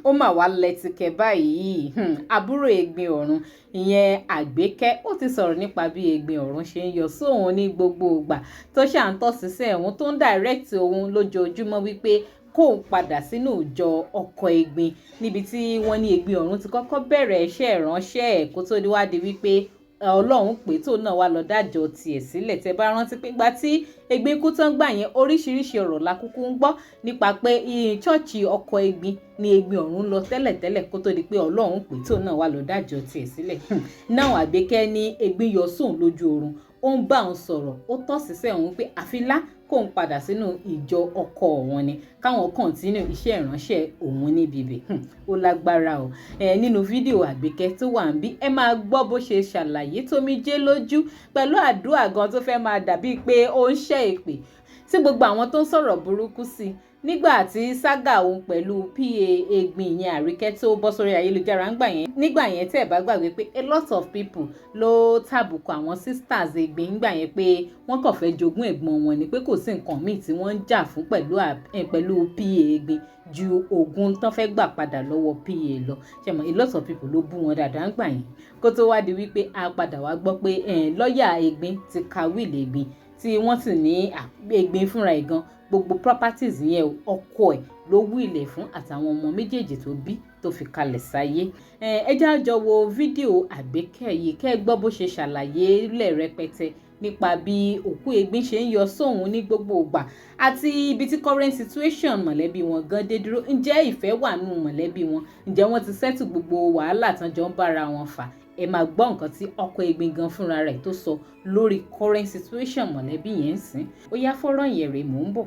Ó mà wá lẹ́tìkẹ́ báyìí. Àbúrò Ẹ̀gbin Ọ̀run, ìyẹn Àgbékẹ́, ó ti sọ̀rọ̀ nípa bí Ẹ̀gbin Ọ̀run ṣe ń yọ sóun ní gbogbo ìgbà, tó ṣà ń tọ́ sísẹ́ òun, tó ń direct òun lójoojúmọ́ wípé kóun padà sínú ìjọ ọkọ Ẹ̀gbin, níbi tí wọ́n ní Ẹ̀gbin Ọ̀run ti kọ́kọ́ bẹ̀rẹ̀ iṣẹ́ ìránṣẹ́ ẹ̀, kó tó wá di wípé Ọlọ́run pé tó náà wá lọ dájọ́ tiẹ̀ sílẹ̀. Tẹ́ bá rántí pé ìgbà tí Ẹ̀gbin kú tán gbà yẹn, oríṣiríṣi ọ̀rọ̀ la kúkú ń gbọ́ nípa pé church ọkọ Ẹ̀gbin ni Ẹ̀gbin Ọ̀run lọ tẹ́lẹ̀tẹ́lẹ̀, kó tó di pé Ọlọ́run pé tó náà wá lọ dájọ́ tiẹ̀ sílẹ̀. Náà Àgbékẹ́ ní Ẹ̀gbin yọ sóun lójú oorun, ó ń bá òun sọ̀rọ̀, ó tọ́ sísẹ́ òun pé àfilá kóun padà sínú ìjọ ọkọ òun ni, káwọn continue iṣẹ́ ìránṣẹ́ òun níbi ibẹ̀. Ó lágbára o. Ẹ nínú fídíò Àgbékẹ́ tó wà ń bí, ẹ máa gbọ́ bó ṣe ṣàlàyé tómijé lójú pẹ̀lú àdúrà gan tó fẹ́ máa dàbí pé ó ń ṣẹ́ èpè sí gbogbo àwọn tó ń sọ̀rọ̀ burúkú sí i nígbà tí saga òun pẹ̀lú PA Ẹ̀gbin yẹn, Àríkẹ́, tó bọ́ sórí ayélujára ńgbà yẹn. Nígbà yẹn, tẹ́ ẹ̀ bá gbàgbé pé a lot of people ló tàbùkù àwọn sisters Ẹ̀gbin ńgbà yẹn, pé wọ́n kàn fẹ́ jogún ẹ̀gbọ́n wọn ni, pé kò sí nǹkan míì tí wọ́n ń jà fún pẹ̀lú PA Ẹ̀gbin ju ogún tán fẹ́ gbà padà lọ́wọ́ PA lọ. Ṣe mọ̀, a lot of people ló bú wọn dáadáa ńgbà yẹn, kó tó wá di wípé a padà wá gbọ́ pé lọ́ọ̀yà Ẹ̀gbin ti ka will Ẹ̀gbin, tí wọ́n sì ní Ẹ̀gbin fúnra ẹ̀ gan, gbogbo properties yẹn, ọkọ ẹ̀ ló will ẹ̀ fún, àtàwọn ọmọ méjèèjì tó bí tó fi kalẹ̀ sáyé. Ẹ já jọ wo fídíò Àgbékẹ́ yìí, kẹ́ ẹ gbọ́ bó ṣe ṣàlàyé lẹ̀ rẹpẹtẹ nípa bí òkú Ẹ̀gbin ṣe ń yọ sóun ní gbogbo ìgbà, àti ibi tí current situation mọ̀lẹ́bí wọn gan dé dúró. Ǹjẹ́ ìfẹ́ wà nù mọ̀lẹ́bí wọn? Ǹjẹ́ wọ́n ti settle gbogbo wàhálà tán jọ ń bára wọn fà? Ẹ máa gbọ́ nǹkan tí ọkọ Ẹ̀gbin gan fúnra rẹ̀ tó sọ lórí current situation mọ̀lẹ́bí yẹn ń sìn. Ó yá, fọ́nrán yẹn rèé, mò ń bọ̀.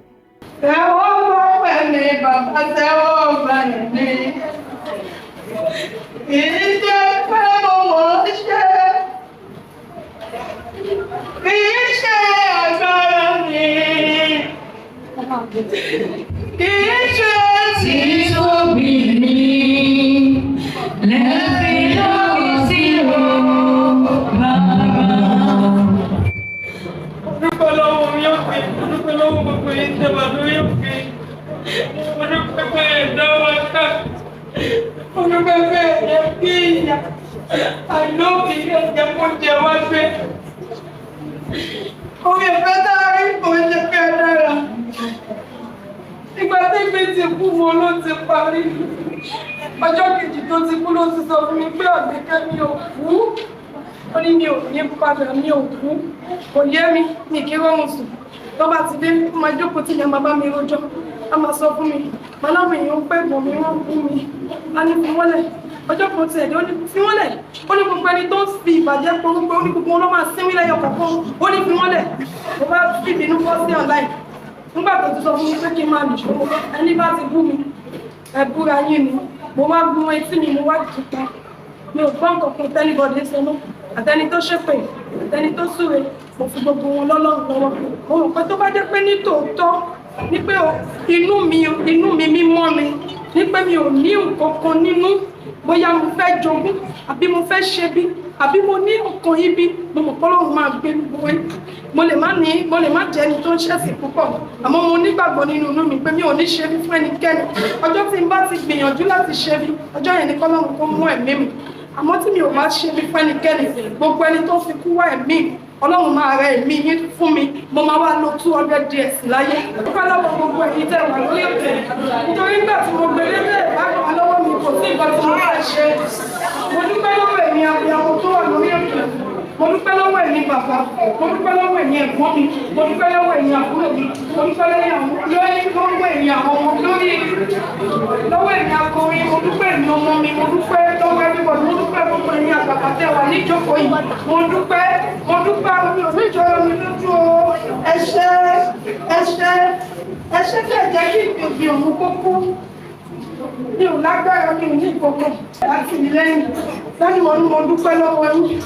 Tẹ́wọ́ gbọ́pẹ́ mi, bàbá, tẹ́wọ́ gbà mí. Kì í ṣe pé mo mọ̀ ọ́ ṣe. Kì í ṣe agbára mi. Kì í ṣe títóbi mi lẹ́ẹ̀fi lórí sí o, bàbá. Mo dúpẹ́ lọ́wọ́ orí òkè, mo dúpẹ́ lọ́wọ́ gbogbo yín tẹ́ wà lórí òkè. Mo dúpẹ́ pé ẹ̀dá wa ká. Mo dúpẹ́ pé ẹ̀jẹ̀ kí ìyà àìlóbi ẹ̀jẹ̀ kó jẹ wá gbé. Orí ẹ̀fẹ́ tá a rí kò ń ṣe pé ẹ dára. Ìgbà tí ìgbé ti kú mo ló ti parí. Ọjọ́ kejì tó ti kú ló ti sọ fún mi pé Àgbékẹ́, mi ò kú. Ó ní mi ò ní padà, mi ò kú. Kò yé mi, mi kí rọrùn sùn. Tó bá ti dé, ó máa jókòó tí ìyá máa bá mi rojọ́. A máa sọ fún mi, màá láwọn èèyàn ń pẹ́ gbọ̀n mi, wọ́n ń bú mi. A ní fi wọ́n lẹ̀. Ọjọ́ kan tiẹ̀ dé, ó ní fi wọ́n lẹ̀. Ó ní gbogbo ẹni tó ń fi ìbàjẹ́ porúkọ, ó ní gbogbo wọn ló máa sínwín lẹ́yọ kọ̀ọ̀kan. Ó ní fi wọ́n lẹ̀. Mo bá fìbínú bọ́ sí online. Nígbà tó ti sọ fún mi pé kí n máa nìṣó, ẹni bá ti bú mi, ẹ búra yín ni. Mo wá gún etí mi, mo wá jìpa. Mi ò gbọ́ nǹkan kan t'anybody sọ mọ́. Àtẹni tó ṣépè, àtẹni tó súre, mo fi gbogbo wọn lọ́lọ́run lọ́wọ́. Mo rò pé tó bá jẹ́ pé ní tòótọ́, ní pé inú mi mímọ́ ni, ní pé mi ò ní nǹkan kan nínú, bóyá mo fẹ́ jogún, àbí mo fẹ́ ṣe bí, àbí mo ní ọkàn ibi, mo mọ̀ pé Ọlọ́run máa gbé mi borí. Mo lè má ní, mo lè má jẹ́ ẹni tó ń ṣẹ̀sìn púpọ̀, àmọ́ mo nígbàgbọ́ nínú inú mi pé mi ò ní ṣe bí fún ẹnikẹ́ni. Ọjọ́ tí n bá ti gbìyànjú láti ṣe bí, ọjọ́ yẹn ni kọ́lọ́run kó mú ẹ̀mí mi. Àmọ́ tí mi ò bá ṣe bí fún ẹnikẹ́ni, gbogbo ẹni tó fi kú wá ẹ̀mí, Ọlọ́run máa rẹ ẹ̀mí yín fún mi. Mo máa wá lo 200 years láyé. Dúpẹ́ lọ́wọ́ gbogbo ẹ̀yin tẹ́ wà lórí òkè, nítorí nígbà tí mo gbélé tẹ́ bá wà lọ́wọ́ mi, kò sí nǹkan tí mo fẹ́ ṣe. Mo dúpẹ́ lọ́wọ́ ẹ̀yin abiyamọ tó wà lórí òkè. Mo dúpẹ́ lọ́wọ́ ẹ̀yin bàbá. Mo dúpẹ́ lọ́wọ́ ẹ̀yin ẹ̀gbọ́n mi. Mo dúpẹ́ lọ́wọ́ ẹ̀yin àbúrò mi. Mo dúpẹ́ lọ́wọ́ ẹ̀yin àwọn ọmọ lórí, lọ́wọ́ ẹ̀yin akọrin. Mo dúpẹ́ ẹ̀yin ọmọ mi. Mo dúpẹ́ lọ́wọ́ everybody. Mo dúpẹ́ gbogbo ẹ̀yin àgbàgbà tẹ́ wà níjókòó yìí. Mo dúpẹ́, mo dúpẹ́. Mi ò ní ìjọra mi lójú o. Ẹ ṣé, ẹ ṣé, ẹ ṣé tẹ̀ jẹ́ kí ìgbìn òun kó kú. Mi ò lágbára, mi ò ní ìkọ̀kọ̀ láti mi lẹ́yìn lẹ́yìn. Mo ní mo dúpẹ́ lọ́wọ́ yín.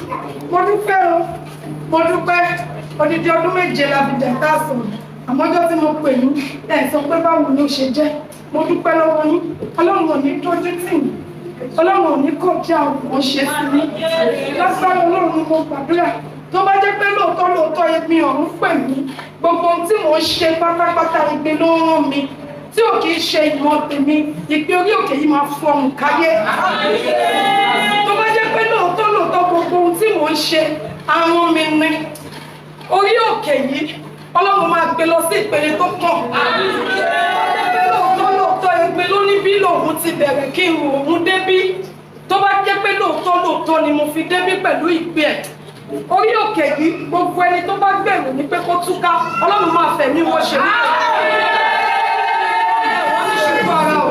Mo dúpẹ́ o, mo dúpẹ́. Odidi ọdún 7 la fi jà tá a sọ̀rọ̀, àmọ́jọ́ tí mo pè yín, ẹ̀ sọ pé báwo ni ó ṣe jẹ́. Mo dúpẹ́ lọ́wọ́ yín. Ọlọ́run ò ní dójú tì yín. Ọlọ́run ò ní kọjá òun ṣe sí mi lágbára Ọlọ́run ni mo gbàdúrà. Tó bá jẹ́ pé lóòótọ́ lóòótọ́ Ẹ̀gbin Ọ̀run pè mí, gbogbo ohun tí mò ń ṣe pátápátá, Ẹ̀gbin ló ń rán mi. Tí ò kì í ṣe ìmọ̀ tèmi, ìpè orí òkè yìí máa fọhùn káyé. Tó bá jẹ́ pé lóòótọ́ lóòótọ́ gbogbo ohun tí mò ń ṣe àwọn mi ni, orí òkè yìí, Ọlọ́run máa gbé lọ sí ìpele tó kàn. Tó bá jẹ́ pé lóòótọ́ lóòótọ́ ẹgbẹ́ ló ní bí lòun ti bẹ̀rẹ̀ kí n rò òun débí, tó bá jẹ́ pé lóòótọ́ lóòótọ́ ni mo fi débí pẹ̀lú ìpè ẹ̀, orí òkè yìí, gbogbo ẹni tó bá gbèrò ní pé kó túká, Ọlọ́run máa fẹ̀mí wọn ṣe. Wọ́n ní ṣubú ara o,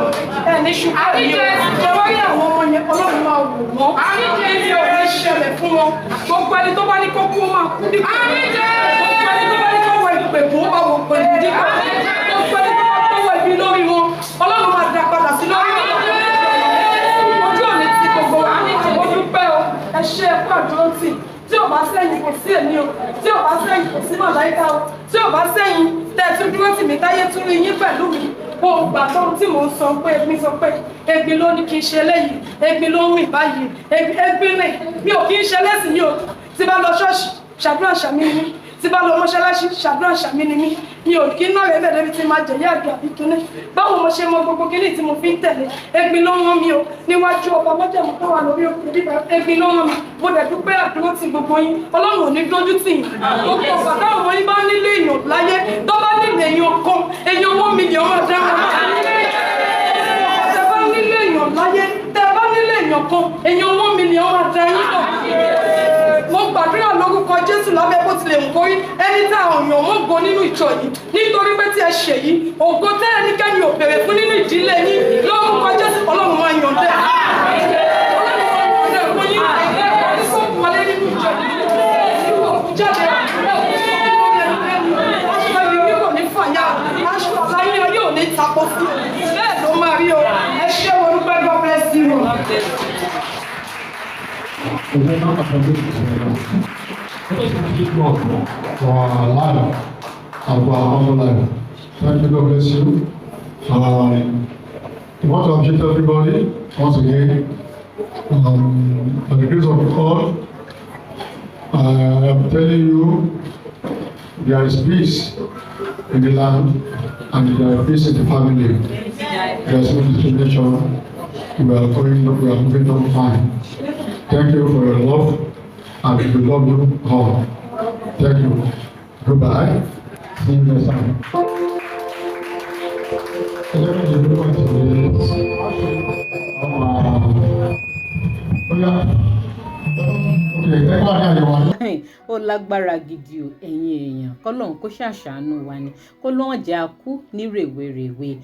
ẹ̀ ní ṣubú ẹ̀mí o. Ṣe wá rí àwọn ọmọ yẹn, Ọlọ́run máa wò wọ́n, ní ò ní ṣẹlẹ̀ fún wọn. Gbogbo ẹni tó bá ní kó kú, ó máa kú dípò. Gbogbo ẹni tó bá ní kó wọ ìpè kó bá wọ pè dípò. Gbogbo ẹni tó bá tọwọ́ ibi lórí wọn, Ọlọ́run máa dá padà sí lórí wọn. Ojú òní ti gbogbo wa. Mo dúpẹ́ o, ẹ ṣe, ẹ kú àdúrótì. Tí ò bá sẹ́yìn, kò sí èmi o. Tí ò bá sẹ́yìn, kò sí màláìka o. Tí ò bá sẹ́yìn tẹ́ ẹ tún dúró tì mí, táyé tún rí yín pẹ̀lú mi bó o gbà tó tí mò ń sọ pé Egbin sọ pé Egbin ló ní kí n ṣe léyìí, Egbin ló ń rìn báyìí, Egbin rìn. Mi ò kí ń ṣe lẹ́sìn mi o. Tí bá lọ ṣọ́ọ̀ṣì, ṣàdúrà ṣàmì ni mí. Tí bá lọ mọ́ṣáláṣí, ṣàdúrà ṣàmì ni mí. Mi ò kí ń náà rẹ̀ bẹ́ẹ̀ débi tí máa jẹ̀yà àgbà àbí kíní. Báwo mo ṣe mọ gbogbo kíní tí mo fi ń tẹ̀lé? Egbin ló ń rán mi o. Níwájú ọba májẹ̀mú tó wà lórí òkè bíbá, Egbin ló ń rán mi. Mo dẹ̀ dúpẹ́ àdúró ti gbogbo yín. Ọlọ́run ò ní dójú tì yín. Gbogbo ọ̀gbà táwọn ọmọ yín bá nílé èèyàn láyé, tó bá nílé èèyàn kan, èèyàn 1 million máa dá wọn. Tẹ bá nílé èèyàn láyé, tẹ bá nílé èèyàn kan, èèyàn 1 million máa dá yín bọ̀. Mo gbàdúrà lórúkọ Jésù, lábẹ́ bó tilẹ̀ ń kórí, ẹni tá àwọn èèyàn mọ̀ gan nínú ìjọ yìí, nítorí pé tí ẹ ṣe yìí, ògo tẹ́ ẹnikẹ́ni ò béèrè fún nínú ìdílé yín, lórúkọ Jésù, Ọlọ́run máa yàn dẹ́. Ọlọ́run máa yàn dẹ́ fún yín. Ẹ kọ́ ní kó wọlé nínú ìjọ yìí, ẹ jáde, ẹ ò ní sọ́kùn lórí ẹnikẹ́ni. Aṣọ yìí kò ní fàyà, aṣọ àlàyé ayé ò ní tapọ̀ sí, bẹ́ẹ̀ ló máa rí o. Ẹ ṣé, wọn dúpẹ́. God bless you. Let us thank God for our life and for our humble life. Thank you, God bless you. I want to appreciate everybody once again. By the grace of God, I am telling you, there is peace in the land and there is peace in the family. There is no discrimination. We are going, we are moving on fine. Thank you for your love, and we love you all. Thank you. Goodbye. See you next time. Ẹ jẹ́ kí n ṣe wọ́n ti ọmọ bóyá ok, ẹ kọ́ àní àyẹ̀wò àná. Ó lágbára gidi o, ẹ̀yin èèyàn. Kọ́lọ́hún kó ṣàṣàánú wa ni, kó lóun jẹ́ akú ní rèwerèwe.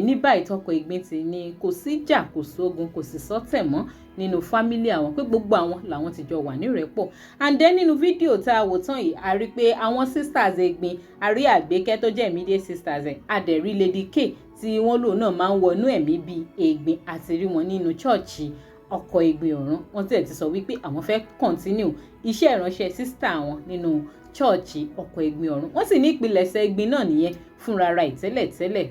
Ní báyìí, tọkọ Egbin ti ní kò sí jà, kò sógun, kò sì sọ́tẹ̀ mọ́ nínú family àwọn, pé gbogbo àwọn làwọn ti jọ wà nírẹ́pọ̀. And then nínú fídíò tá a wò tán yìí, a rí pé àwọn sisters Egbin, a rí Àgbékẹ́ tó jẹ́ immediate sisters ẹ̀, a dẹ̀ rí Lady K tí wọ́n lò náà máa ń wọnú ẹ̀mí bíi Egbin, àti rí wọn nínú chọ́ọ̀chì ọkọ Egbin Ọ̀run. Wọ́n tẹ̀ ti sọ wípé àwọn fẹ́ continue iṣẹ́ ìránṣẹ́ sister àwọn nínú chọ́ọ̀chì ọkọ Egbin Ọ̀run. Wọ́n sì ní ìpilẹ̀ṣẹ̀ Egbin náà nìyẹn fúnra ra ìtẹ́lẹ̀tẹ́lẹ̀.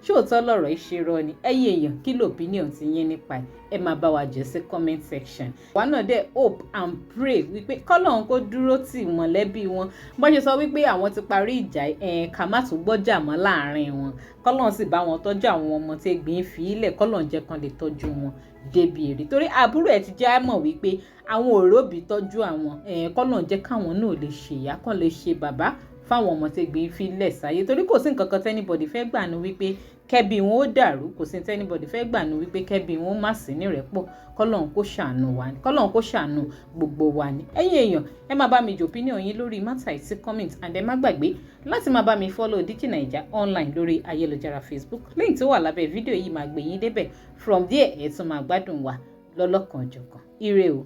Ṣóòótọ́ lọ̀rọ̀ ìṣerọ́ ni? Ẹ̀yin èèyàn, kí ló opinion ti yín nípa ẹ̀? Ẹ máa bá wa jẹ́ sí comment section. Àwa náà dẹ̀ hope and pray wípé kọ́lọ́hún kó dúró tì mọ̀lẹ́bí wọn. Bọ́n ṣe sọ wípé àwọn ti parí ìjà ẹ̀, ká má tún gbọ́jà mọ́ láàrin wọn. Kọ́lọ́hún sì bá wọn tọ́jú àwọn ọmọ tí Egbin fi ilẹ̀, kọ́lọ́hún jẹ́ kan lè tọ́jú wọn débi èrè, torí àbúrò ẹ̀ ti jẹ́ mọ̀ wípé àwọn òróbì tọ́jú àwọn. Kọ́lọ́hún jẹ́ káwọn náà lè ṣèyá, kán lè ṣe bàbá fáwọn ọmọ tí Egbin fi lẹ̀ sáyé, torí kò sí nǹkan kan t'anybody fẹ́ gbà ní wípé kẹ́bí wọn ó dàrú. Kò sí t'anybody fẹ́ gbà ní wípé kẹ́bí wọn ó má sí nírẹ́pọ̀. Kọ́lọ́hún kó ṣàánú wa ni, kọ́lọ́hún kó ṣàánú gbogbo wa ni. Ẹ̀yin èèyàn, ẹ máa bá mi jò opinion yín lórí matter yìí sí comment, and ẹ má gbàgbé láti máa bá mi follow Digi Naija online lórí ayélujára Facebook. Link tó wà lábẹ́ fídíò yìí máa gbé yín débẹ̀. From there, ẹ tún máa gbádùn wa lọ́lọ́kan-ò-jọ̀kan. Ire o.